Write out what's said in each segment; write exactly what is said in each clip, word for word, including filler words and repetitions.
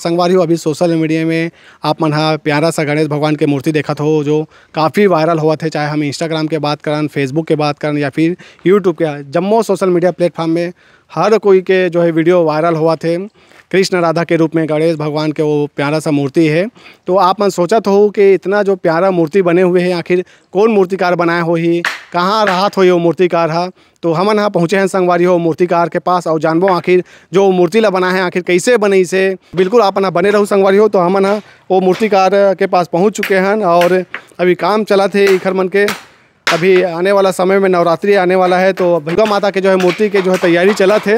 संगवारी हो, अभी सोशल मीडिया में आप मन ह प्यारा सा गणेश भगवान के मूर्ति देखत हो, जो काफ़ी वायरल होवत हे, चाहे हम Instagram के बात करन, Facebook के बात करन या फिर YouTube के, जम्मो सोशल मीडिया प्लेटफॉर्म में हर कोई के जो है वीडियो वायरल होवत हे। कृष्ण राधा के रूप में गणेश भगवान के वो प्यारा सा मूर्ति है। तो आप मन सोचत हो कि इतना जो प्यारा मूर्ति बने हुए है, आखिर कौन मूर्तिकार बनाए होही, कहाँ रहत होही वो मूर्तिकार हा। तो हमन ह पहुँचे हैं संगवारी हो मूर्तिकार के पास और जानबो आखिर जो मूर्ति ला बनाए हैं आखिर कैसे बनइस हे। बिल्कुल आप मन ह बने रहू संगवारी हो। तो हमन ह वो मूर्तिकार के पास पहुँच चुके हैं और अभी काम चलत हे इखर मन के। अभी आने वाला समय में नवरात्रि आने वाला है, तो दुर्गा माता के जो है मूर्ति के जो है तैयारी चलत है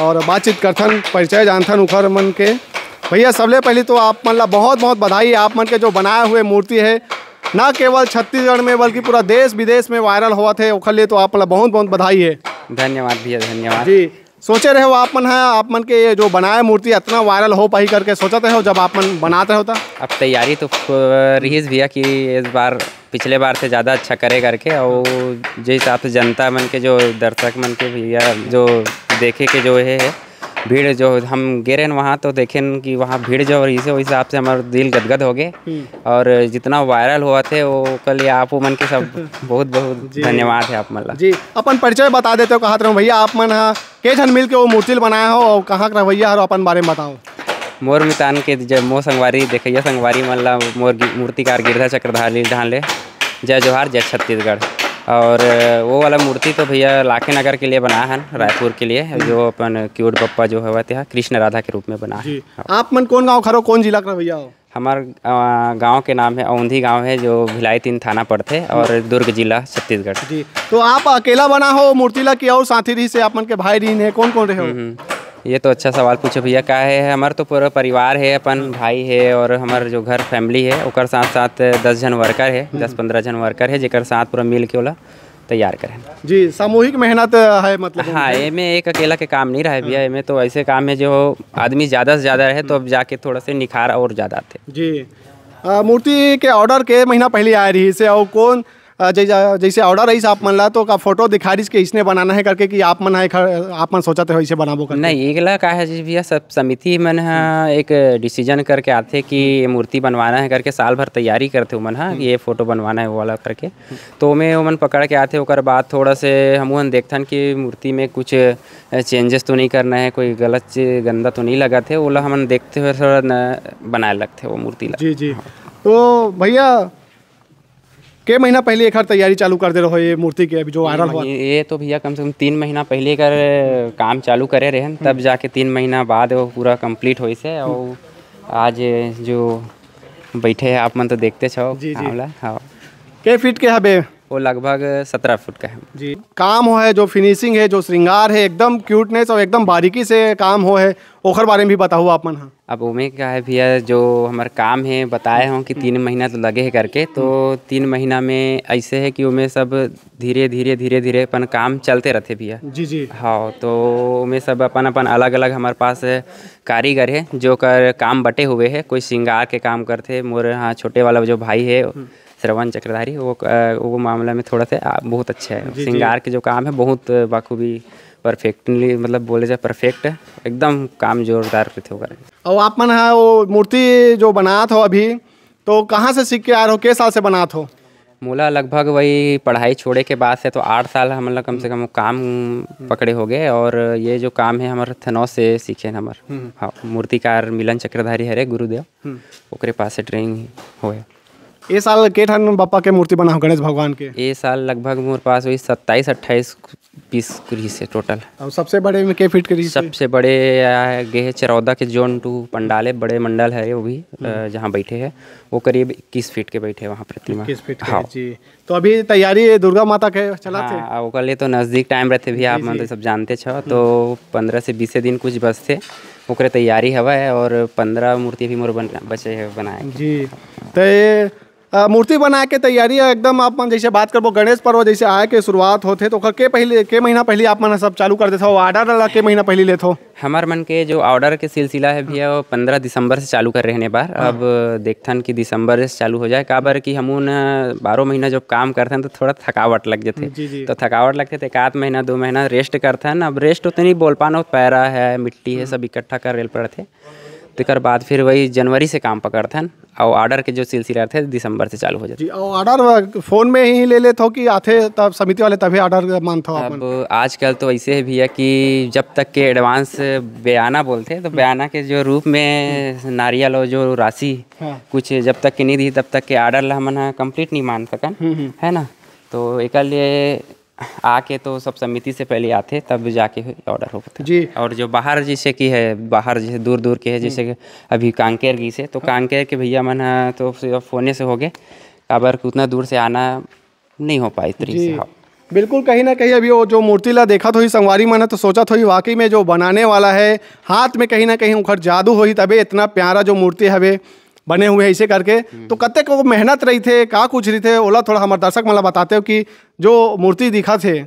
और बातचीत करथन, परिचय जानथन उखर मन के। भैया, सबले पहले तो आप मन ला बहुत बहुत बधाई, आप मन के जो बनाए हुए मूर्ति है, ना केवल छत्तीसगढ़ में बल्कि पूरा देश विदेश में वायरल होवत है, ओखर लिए तो आप मन ला बहुत बहुत बधाई है। धन्यवाद भैया, धन्यवाद। जी, सोचे रहे हो आप मन है, आप मन के ये जो बनाए मूर्ति इतना वायरल हो पाही करके सोचत रहे हो जब आप मन बनात रहे हो त? अब तैयारी तो फ-, रहीस भैया कि इस बार पिछले बार से ज़्यादा अच्छा करे करके, और जिस हिसाब से जनता मन के, जो दर्शक मन के भैया जो देखे के जो ये है भीड़, जो हम गे रहेन वहाँ तो देखेन कि वहाँ भीड़ जो रहीस हे, उस हिसाब से हमार दिल गदगद हो गए। हम्म। और जितना वायरल होवत हे वो के लिए आप मन के सब बहुत बहुत जी। धन्यवाद है आप मन ला। जी, अपन परिचय बता देते हो, कहत रहे हो भैया, आप मन हा के झन मिल के वो मूर्ति ल बनाए हो और कहाँ के रहवैया हरो, अपन बारे में बताओ। मोर मितान के जम्मो संगवारी, देखैया संगवारी मन ला मोर गि-, मूर्तिकार गिरधा चक्रधारी धान ले जय जोहार, जय छत्तीसगढ़। और वो वाला मूर्ति तो भैया लाखे नगर के लिए बना हन, रायपुर के लिए, जो अपन क्यूट बप्पा जो हवय, तेहा कृष्ण राधा के रूप में बना जी। है। आप मन कौन गाँव के हरो, कौन जिला के रहवैया हो? हमार, अ, गाँव के नाम है औंधी गाँव है, जो भिलाई तीन थाना पड़थे और दुर्ग जिला, छत्तीसगढ़। जी, तो आप अकेला बना हो मूर्ति ला कि और साथी रहीस हे, आप मन के भाई रहीन हे, कौन कौन रहे हो? हम्म, हम्म। ये तो अच्छा सवाल पूछे भैया, का है, हमार तो पूरा परिवार है, अपन भाई है और हमार जो घर फैमिली है, ओकर साथ साथ दस झन वर्कर है, हम्म। दस पंद्रह झन वर्कर है, जेकर साथ पूरा मिल के ओला तैयार करें। जी, सामूहिक मेहनत है मतलब हाँ, इनके। एमे एक अकेला के काम नहीं रहे भैया, हाँ। एमे तो ऐसे काम है जो आदमी ज़्यादा से ज़्यादा रहे तो अब जाके थोड़ा से निखार और ज़्यादा आथे। जी। अ, मूर्ति के ऑर्डर के महीना पहले आए रहीस हे, और कौन, अ, जै-, जैसे ऑर्डर रहीस आप मन ला, तो का फोटो दिखा रहीस कि इसने बनाना है करके कि आप मन है ख-, आप मन सोचत हो इसे बनाबो करके? नहीं, एकला का है जी भैया, सब समिति मन ह एक डिसीजन करके आथे कि ये मूर्ति बनवाना है करके, साल भर तैयारी करथे ओमन ह, हम्म। ये फोटो बनवाना है वो वाला करके। तो ओमे ओमन पकड़ के आथे, ओकर बाद थोड़ा से हमहू मन देखथन कि मूर्ति में कुछ, अ, चेंजेस तो नहीं करना है, कोई गलत चीज, गंदा तो नहीं लगत है, ओला हमन देखते हुए थोड़ा न बनाए लगथे वो मूर्ति ला। जी, जी। हाँ। तो भैया, के महीना पहले एकर तैयारी चालू कर दे रहो ये मूर्ति के, अभी जो वायरल हुआ? ये, ये तो भैया कम से कम तीन महीना पहले एकर काम चालू करे रहेन, तब हम्म। जाके तीन महीना बाद वो पूरा कंप्लीट होइस हे। और आज जो बैठे हैं आप मन तो देखते छो जी, जी। हमला, हाँ। के फीट के हबे? वो लगभग सत्रह फुट का है। जी, काम हो है, जो फिनिशिंग है, जो श्रृंगार है, एकदम क्यूटनेस और एकदम बारीकी से काम हो है, ओखर बारे में भी बताओ आप मन ह। अब ओमे का है भैया, जो हमर काम है, बताए हो कि तीन महीना तो लगे है करके, तो तीन महीना में ऐसे है कि ओमे सब धीरे, धीरे, धीरे, धीरे अपन काम चलते रहते भैया। जी, जी। हाँ, तो ओमे सब अपन, अपन अलग, अलग हमारे पास कारीगर है, जो कर काम बटे हुए है। कोई श्रृंगार के काम करते, मोर यहाँ छोटे वाला जो भाई है, हम्म। श्रवण चक्रधारी, वो, अ, वो मामला में थोड़ा सा, आ, बहुत अच्छा है। जी, जी। श्रृंगार के जो काम है, बहुत बखूबी, परफेक्टली, मतलब, बोले जाए, परफेक्ट, एकदम काम जोरदार रहते ओकर। और आप मन ह वो मूर्ति जो बनात हो अभी, तो कहाँ से सीख के आ रहे हो, के साल से बनात हो? मोला लगभग वही पढ़ाई छोड़े के बाद से तो आठ साल हमन ला कम से कम काम पकड़े हो गए, और ये जो काम है, हमर थनौस से सीखे हमर। हम्म। हाँ, मूर्तिकार मिलन चक्रधारी हरे गुरुदेव, हम्म। ओकरे पास से ट्रेनिंग होए। ए साल के ठन बप्पा के मूर्ति बना हो गणेश भगवान के? ए साल लगभग मोर पास वही सत्ताईस अट्ठाईस पीस रहिस हे टोटल। और सबसे बड़े में के फीट के रहिस हे? सबसे बड़े, आ, गे हे चरौदा के जोन टू पंडाल है, बड़े मंडल है वो भी, अ, हम्म। जहाँ बैठे हैं, वो करीब इक्कीस फीट के बैठे वहाँ प्रतिमा। इक्कीस फीट के, हाँ। जी। तो अभी तैयारी दुर्गा माता के चलत हे? हाँ, ओकर लिए तो नजदीक टाइम रहते भैया, जी, आप मन जी। तो सब जानते छो, हम्म। तो पंद्रह से बीसे दिन कुछ बचथे, ओकरे तैयारी हवय, और पंद्रह मूर्ति भी मोर बन-, बचे हे बनाए के। जी, तो ये अ, मूर्ति बनाए के तैयारी है एकदम। आप मन जैसे बात करबो, गणेश पर्व जैसे आए के शुरुआत होथे, तो ओकर के पहले, के महीना पहले आप मन सब चालू कर देथो, ऑर्डर ला के महीना पहले लेथो? हमर मन के जो ऑर्डर के सिलसिला है भैया, वो पंद्रह दिसंबर से चालू कर रहे हैं बार। हाँ। अब देखथन कि दिसंबर से चालू हो जाए, काबर कि हमू न बारह महीना जब काम करथन तो थोड़ा थकावट लग जथे। जी, जी। तो थकावट लगथे तो एक आध महीना, दो महीना रेस्ट करथन। अब रेस्ट उतनी बोल पानो, पैरा है, मिट्टी है, हम्म। सब इकट्ठा करे ल पड़थे। तेकर बाद फिर वही जनवरी से काम पकड़थन, और ऑर्डर के जो सिलसिला रथे, दिसंबर से चालू हो जाथे। जी, और ऑर्डर फोन में ही ले लेत हो कि आथे तब समिति वाले तभी ऑर्डर मानत हो आप मन? अब आजकल तो ऐसे है भैया कि जब तक के एडवांस बयाना बोलथे, तो बयाना के जो रूप में नारियल और जो राशि हाँ। कुछ जब तक के नहीं दी, तब तक के ऑर्डर ला हमन ह कंप्लीट नहीं मान सकन, हम्म, हम्म। है ना? तो एकर लिए आके तो सब समिति से पहले आथे, तब जाके ऑर्डर हो पाथे। जी। और जो बाहर जैसे कि है, बाहर जैसे दूर दूर के है, जैसे कि अभी कांकेर गिस हे, तो कांकेर के भैया मन ह तो सिर्फ फोने से हो गए, काबर कि उतना दूर से आना नहीं हो पाई तरीके से। जी। हाँ। बिल्कुल, कहीं ना कहीं अभी वो जो मूर्ति ला देखत होही संगवारी मन ह, तो सोचत होही वाकई में जो बनाने वाला है, हाथ में कहीं ना कहीं ओखर जादू होही, तबे इतना प्यारा जो मूर्ति हवे बने हुए हैं इसे करके। हम्म। तो कतेक वो मेहनत रहिथे, का कुछ रहिथे, ओला थोड़ा हमर दर्शक मन ला बताते हो कि जो मूर्ति दिखत हे,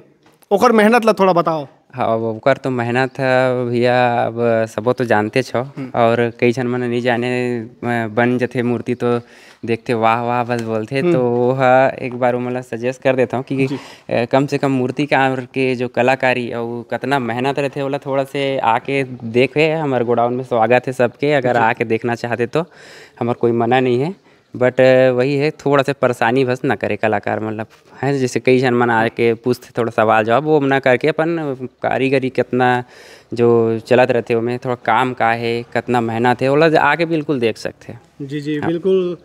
ओकर मेहनत ला थोड़ा बताओ। हाँ, अब ओकर तो मेहनत है भैया, अब सबो तो जानते छो। हम्म। और कई झन मन नहीं जाने, अ, बन जथे मूर्ति तो देखथे, "वाह, वाह," बस बोलथे। हम्म। तो वो ह एक बार वो मोला सजेस्ट कर देता हूँ कि, जी। अ, कम से कम मूर्तिकार के जो कलाकारी अउ कतना मेहनत रहथे, ओला थोड़ा से आके देखे, हमर गोडाउन में स्वागत है सबके, अगर जी। आके देखना चाहते तो हमर कोई मना नहीं है। बट वही है, थोड़ा सा परेशानी बस ना करे कलाकार, मतलब, है, जैसे कई झन मन आके पूछथे थोड़ा सवाल जवाब, वो ना करके अपन कारीगरी कितना जो चलत रहथे, ओमे थोड़ा काम का है, कितना मेहनत है, ओला आके बिल्कुल देख सकथे। जी, जी, हाँ। बिल्कुल,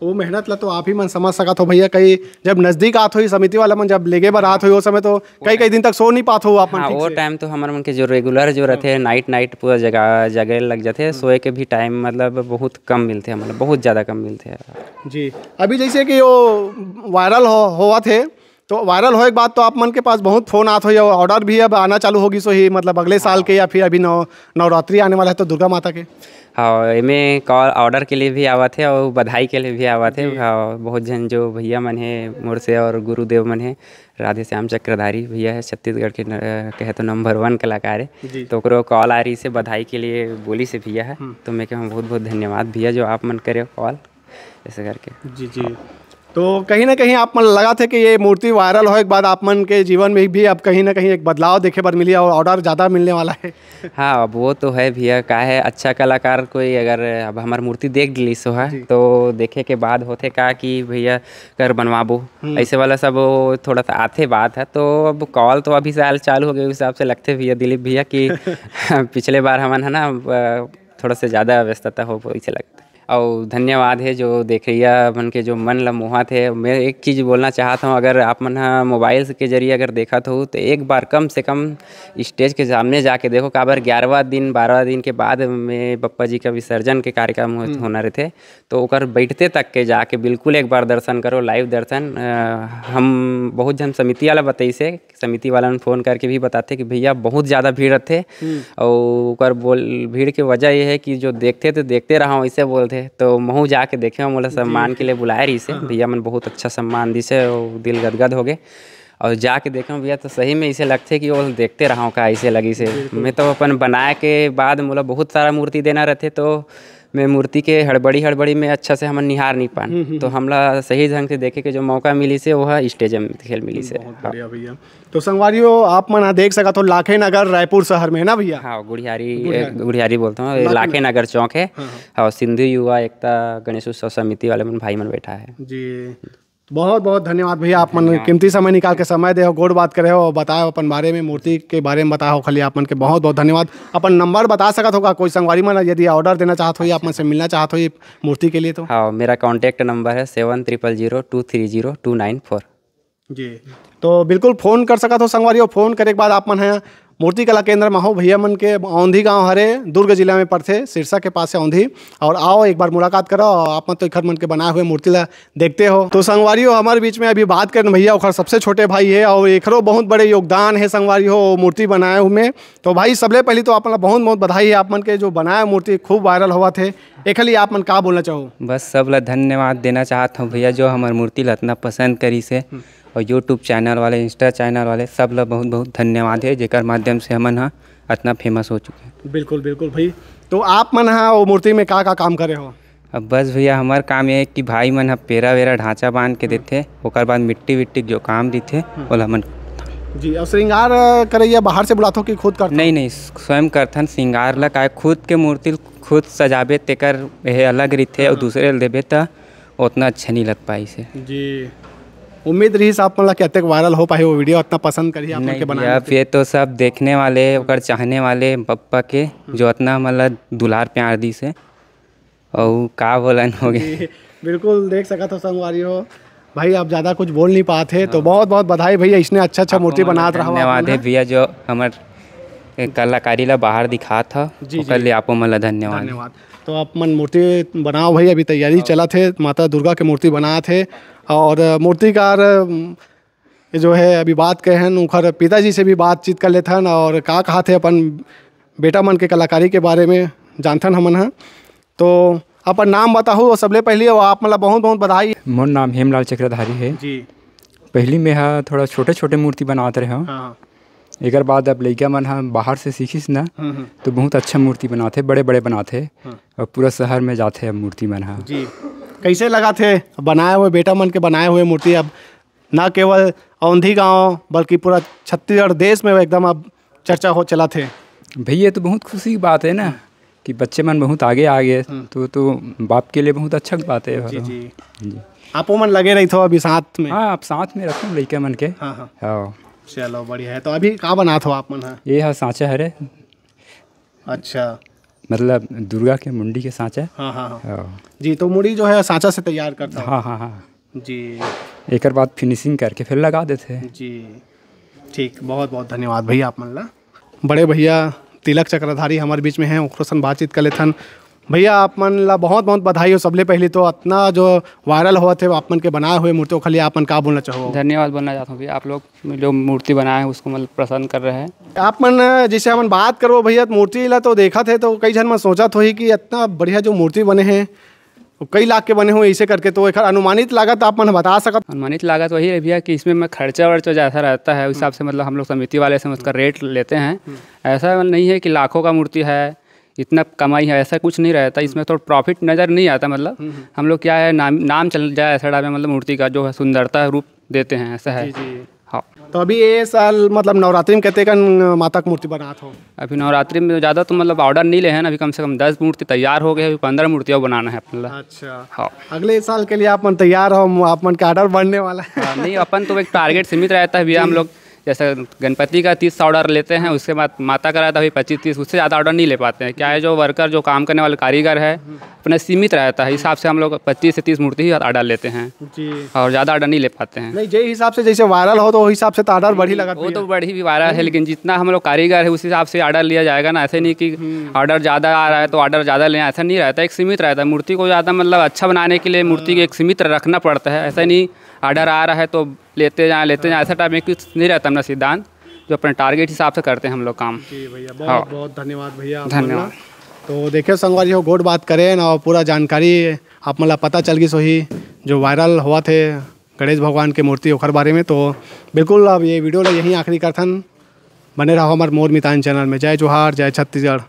वो मेहनत ला तो आप ही मन समझ सकत हो भैया। कई जब नजदीक आत होही, समिति वाला मन जब लेगे बर आत होही, ओ समय तो कई, कई दिन तक सो नहीं पात हो आप मन हाँ, ठीक वो से। टाइम तो हमर मन के जो रेगुलर जो हाँ। रहथे, नाइट, नाइट पूरा जगा, जगे लग जाथे, हम्म। सोए के भी टाइम, मतलब, बहुत कम मिलथे, मतलब, बहुत ज़्यादा कम मिलथे। जी, अभी जैसे कि वो वायरल हो, होवत हे, तो वायरल होए के बाद तो आप मन के पास बहुत फोन आत होही, और ऑर्डर भी अब आना चालू हो गिस होही, मतलब, अगले साल हाँ। के या फिर अभी नव-, नवरात्रि आने वाला है, तो दुर्गा माता के। हाँ, एमे कॉल, ऑर्डर के लिए भी आवत हे और बधाई के लिए भी आवत हे। जी। हाँ, बहुत झन जो भैया मन हे मोर से और गुरुदेव मन हे, राधे श्याम चक्रधारी भैया हे, छत्तीसगढ़ के न-, अ, कहे तो नंबर वन कलाकार हे। जी। तो ओकरो कॉल आ रहिस हे बधाई के लिए, बोलिस हे भैया हे। हम्म। तो मैं कहूँ बहुत बहुत धन्यवाद भैया जो आप मन करे कॉल, ऐसे करके। जी, जी। तो कहीं ना कहीं आप मन लगथे कि ये मूर्ति वायरल होए के बाद आप मन के जीवन में भी अब कहीं ना कहीं एक बदलाव देखे बर मिली और ऑर्डर ज़्यादा मिलने वाला है। हाँ, अब वो तो है भैया, का है, अच्छा कलाकार कोई अगर अब हमार मूर्ति देख लिस हो है, जी। तो देखे के बाद होथे का कि भैया कर बनवाबो, हम्म। ऐसे वाला सब वो थोड़ा सा आथे बात है। तो अब कॉल तो अभी साल चालू हो गए, उस हिसाब से लगथे भैया, दिलीप भैया, कि पिछले बार हमन है ना, अ, थोड़ा सा ज़्यादा व्यस्तता हो, वैसे लगता है। अउ धन्यवाद हे जो देखइया मन के जो मन ल मोहत हे। मैं एक चीज़ बोलना चाहत हूँ, अगर आप मन ह मोबाइल के जरिए अगर देखत हो, तो एक बार कम से कम स्टेज के सामने जाके देखो, काबर ग्यारहवाँ दिन, बारहवाँ दिन के बाद में बप्पा जी का विसर्जन के कार्यक्रम हो-, हम्म। होना रहिथे, तो ओकर बैठते तक के जाके बिल्कुल एक बार दर्शन करो, लाइव दर्शन। अ, हम बहुत झन समिति वाला बतइसे, समिति वाला मन फोन करके भी बताथे कि भैया बहुत ज़्यादा भीड़ रथे, हम्म। अउ ओकर बोल, भीड़ के वजह ये है कि जो देखथे तो देखते रहा, ऐसे बोलथे। तो महू जाके देखे, मोला जी। सम्मान के लिए बुलाए रहिसे। हाँ, हाँ। भैया मन बहुत अच्छा सम्मान दिसे, अउ दिल गदगद हो गए। अउ जाके देखे भैया, तो सही में इसे लगथे कि वो देखते रहा का, ऐसे लगिसे। बिल्कुल। मैं तो अपन बनाए के बाद मोला बहुत सारा मूर्ति देना रहथे, तो मैं मूर्ति के हड़बड़ी हड़बड़ी में अच्छा से हमन निहार नहीं पान। हम्म, हम्म, तो हम्म। हमला सही ढंग से देखे के जो मौका मिलिसे, वो ह स्टेज में देखे ल मिलिसे। बहुत हाँ। बढ़िया भैया। तो संगवारी हो, आप मन ह देख सकत हो लाखे नगर रायपुर शहर में, है ना भैया? हाँ, गुढ़ियारी, गुढ़ियारी। ए, गुढ़ियारी बोलता हूँ, लाखे लाखे नगर। नगर चौक है। हाँ, हाँ। और सिंधु युवा एकता गणेश उत्सव समिति वाले मन भाई मन बैठा है। जी, बहुत बहुत धन्यवाद भैया, आप मन धन्यवाद। कीमती समय निकाल के समय दे हो, गोठ बात करे हो, बताए हो अपन बारे में, मूर्ति के बारे में बताए हो, खाली आप मन के बहुत बहुत धन्यवाद। अपन नंबर बता सकत हो का, कोई संगवारी मन यदि ऑर्डर देना चाहत हो या आप मन से मिलना चाहत हो ये मूर्ति के लिए तो? हाँ, मेरा कॉन्टैक्ट नंबर है seven triple zero two three zero two nine four. जी, तो बिल्कुल फोन कर सकत हो संगवारी हो। फोन करे के बाद आप मन ह मूर्ति कला केंद्र में हो, भैया मन के औंधी गांव हरे, दुर्ग जिला में पड़थे, सिरसा के पास से औंधी। और आओ, एक बार मुलाकात करो, आप मन तो एखर मन के बनाए हुए मूर्ति ला देखते हो। तो संगवारी हो, हमारे बीच में अभी बात करन भैया, ओखर सबसे छोटे भाई है और एकरो बहुत बड़े योगदान है संगवारी हो मूर्ति बनाए हुए में। तो भाई, सबले पहली तो आप मन ला बहुत बहुत बधाई है, आप मन के जो बनाए मूर्ति खूब वायरल होवत है, एखर लिए आप मन का बोलना चाहो? बस सब ला धन्यवाद देना चाहत हूँ भैया, जो हमर मूर्ति ला इतना पसंद करिस हे। हम्म। और YouTube चैनल वाले, Insta चैनल वाले, सब ला बहुत बहुत धन्यवाद है, जेकर माध्यम से हमन ह अतना फेमस हो चुके हैं। बिल्कुल, बिल्कुल भाई। तो आप मन ह वो मूर्ति में का का काम करे हो? अब बस भैया, हमर काम ये है कि भाई मन ह पेरा वेरा ढांचा बांध के हम्म। देथे, ओकर बाद मिट्टी विट्टी जो काम दिथे, हम्म। ओला हमन जी, और श्रृंगार करैया बाहर से बुलाथो कि खुद करथो? नहीं, नहीं, स्वयं करथन श्रृंगार ला, काहे खुद के मूर्ति ल खुद सजाबे तेकर ये अलग रहिथे, अउ हाँ। दूसरे ल देबे त ओतना अच्छा नहीं लग पाइस हे। जी, उम्मीद रहिस आप मन ला कि अतेक वायरल हो पाही वो वीडियो, अतना पसंद करही आप मन नहीं के बनाए भैया, होते। ये तो सब देखने वाले, ओकर चाहने वाले पप्पा के, हम्म। जो अतना मतलब दुलार प्यार दिस हे, अउ का बोलन हो गए। जी, बिल्कुल देख सकत हो संगवारी हो, भाई आप ज़्यादा कुछ बोल नहीं पात हे, तो हाँ। बहुत बहुत बधाई भैया, इसने अच्छा अच्छा आपको मूर्ति मन ला बनात रहो आप धन्यवाद मन हे ह। भैया, जो हमर कलाकारी ला बाहर दिखात ह, जी, ओकर जी। लिए आपो मन ला धन्यवाद। धन्यवाद। तो आप मन मूर्ति बनाओ भाई, अभी तैयारी हाँ। चलत हे, माता दुर्गा के मूर्ति बनात हे, और मूर्तिकार, अम, ये जो है अभी बात कहे हन, उनकर पिताजी से भी बातचीत कर लेथन और का कहा थे अपन बेटा मन के कलाकारी के बारे में जानथन हमन ह। तो अपन नाम बताहू और सबले पहले वो आप मन ला बहुत बहुत बधाई। मोर नाम हेमलाल चक्रधारी है। जी। पहली में हा थोड़ा छोटे छोटे मूर्ति बनात रहे हूँ। हाँ, हाँ। एकर बाद अब लइका मन ह बाहर से सीखिस ना, हम्म, हम्म। तो बहुत अच्छा मूर्ति बनाथे, बड़े बड़े बनाथे। हाँ। और पूरा शहर में जाथे अब मूर्ति मन ह। जी, कैसे लगा थे बनाए हुए, बेटा मन के बनाए हुए मूर्ति अब ना केवल औंधी गांव बल्कि पूरा छत्तीसगढ़ देश में एकदम अब चर्चा हो चला थे? भैया, ये तो बहुत खुशी की बात है ना कि बच्चे मन बहुत आगे आ गए, हम्म। तो तो बाप के लिए बहुत अच्छा बात है। जी, जी। जी। आप मन लगे रही थो अभी साथ में? हाँ, आप साथ में रखो लइका मन के। हाँ, हाँ। हाँ। चलो, बढ़िया है। तो अभी का बनात हो आप मन ह? ये हा सांचा हरे। अच्छा। मतलब दुर्गा के मुंडी के सांचा। हाँ, हाँ, हाँ। हाँ। जी, तो मुड़ी जो है सांचा से तैयार करता हो? हाँ, हाँ, हाँ। जी। एकर बाद फिनिशिंग करके फिर लगा देते हैं। जी, ठीक, बहुत बहुत धन्यवाद भैया आप मन ला। बड़े भैया तिलक चक्रधारी हमारे बीच में हैं, ओकरो सन बातचीत कर लेथन। भैया, आप मन ला बहुत बहुत बधाई हो। सबले पहली तो अतना जो वायरल होवत हे आप मन के बनाए हुए मूर्ति, ओखर लिए आप मन का बोलना चाहो? धन्यवाद बोलना चाहता हूँ भैया, आप लोग जो मूर्ति बनाए हैं उसको मतलब पसंद कर रहे हैं। आप मन, जैसे हमन बात करबो भैया, मूर्ति ला तो देखत हे तो कई झन मन सोचत होही कि इतना बढ़िया जो मूर्ति बने हे, कई लाख के बने हो ऐसे करके, तो एकर अनुमानित लागत आप मन बता सकत? अनुमानित लागत वही है भैया कि इसमें मैं खर्चा वर्चा जैसा रहता है, उस हिसाब से मतलब हम लोग समिति वाले से उसका रेट लेते हैं। हम्म। ऐसा नहीं है कि लाखों का मूर्ति है, इतना कमाई है, ऐसा कुछ नहीं रहता। इसमें थोड़ा प्रॉफिट नज़र नहीं आता, मतलब हम्म, हम्म। हम लोग क्या है, नाम, नाम चल जाए ऐसा टाइप में, मतलब मूर्ति का जो है सुंदरता रूप देते हैं, ऐसा है। जी, जी। हाँ। तो अभी ये साल मतलब नवरात्रि में कितने कन माता की मूर्ति बनात हो? अभी नवरात्रि में ज़्यादा तो मतलब ऑर्डर नहीं ले हैं, अभी कम से कम दस मूर्ति तैयार हो गए, अभी पंद्रह मूर्ति और बनाना है अपन ला। अच्छा। हाँ। अगले साल के लिए आप मन तैयार हो, आप मन का ऑर्डर बढ़ने वाला है। हाँ, नहीं, अपन तो एक टारगेट सीमित रहता है भैया, हम जी। लोग जैसे गणपति का तीस ऑर्डर लेते हैं, उसके बाद माता का रहता है अभी पच्चीस तीस, उससे ज़्यादा ऑर्डर नहीं ले पाते हैं। क्या है, जो वर्कर, जो काम करने वाले कारीगर है, अपना सीमित रहता है, हिसाब से हम लोग पच्चीस से तीस मूर्ति ही ऑर्डर लेते हैं। जी। और ज़्यादा ऑर्डर नहीं ले पाते हैं। नहीं, जे हिसाब से जैसे वायरल हो, तो वो हिसाब से तो ऑर्डर बढ़ी लगत वो भी तो है। बढ़ी भी वायरल है, लेकिन जितना हम लोग कारीगर है, उस हिसाब से ऑर्डर लिया जाएगा ना। ऐसे नहीं कि ऑर्डर ज़्यादा आ रहा है तो ऑर्डर ज़्यादा लें, ऐसा नहीं रहता, एक सीमित रहता है। मूर्ति को ज़्यादा मतलब अच्छा बनाने के लिए मूर्ति को एक सीमित रखना पड़ता है। ऐसा नहीं ऑर्डर आ रहा है तो लेते जाएं, लेते जाएं, ऐसा टाइप में कुछ नहीं रहता अपना सिद्धांत। जो अपने टारगेट हिसाब से करते हैं हम लोग काम। जी भैया, बहुत हाँ। बहुत धन्यवाद भैया आप मन ला। धन्यवाद। तो देखिए संगवारी हो, गोठ बात करें ना, पूरा जानकारी आप मन ला पता चल गई होही, जो वायरल होवत हे गणेश भगवान के मूर्ति ओखर बारे में। तो बिल्कुल अब ये वीडियो ला यहीं आखिरी करथन। बने रहो हमारे मोर मितान चैनल में। जय जोहार, जय छत्तीसगढ़।